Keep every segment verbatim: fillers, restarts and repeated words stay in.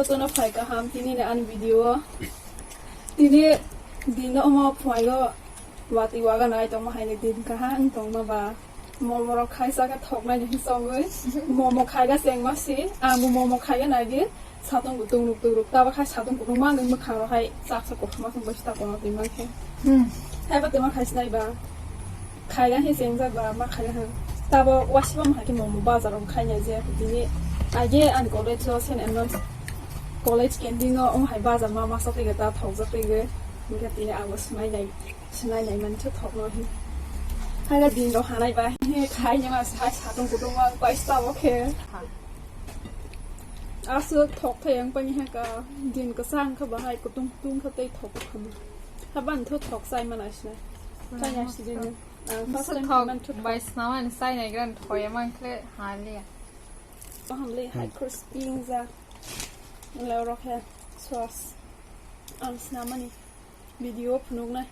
Sono phai kaham tini ni ani video. Tini din no omo phuaio wati waga nai tongma hai ni din kaham tongma ba. Momo rok khai saka thoknai ni songwi. Momo khaiga chengma si. Ang bo momo khaiga nai di. Satung kutung ruk tung ruk. Taba khai satung kutung mang ni mwkhang rok hai chaksa kothoma song bai sta kono twi mang khe. Hmm. Hai ba twi mang khai sinai ba. Khaiga he chengjak ba ma khaiga ha. Tabo wasiba ma hai khe momo bazar rok khai nai je. Tini age ani college o Saint Edmund college canteen o omo hai bazar ma masa twi ga ta thokjak twi ga. Hingke tini abo sinai nai. Sinai nai mani khe thokno hin. Haga din rok hanai ba hin khai ni ma sai satung kutung ma bai sta bo khe. Asu thok thai ang pani ha ka din ka sang kha ba hai kutung kutung kha tei thok kha ma. Haban tho thok sai mana sinai. Sai ya si din. Ang first Masa time thok man thok bai snaman sai nai gran thoya man khle ha le. Paham le hai crispy ja. Leo rok he sauce. Ang snamani. Video phunuknai.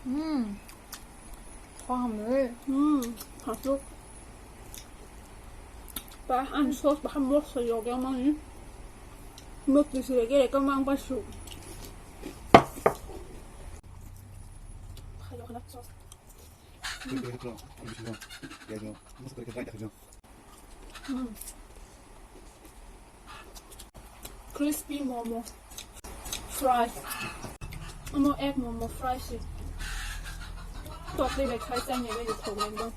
Hmm. Kaham le. Hmm. Hasuk. Ba ang sauce ba mosla yok yang mani. Mok tu sire kere ka mang ba su. Khalo khana sauce. Hmm. Crispy momo fry. Omo egg momo fry si. Tokle bai khai chang bai thok lang dong.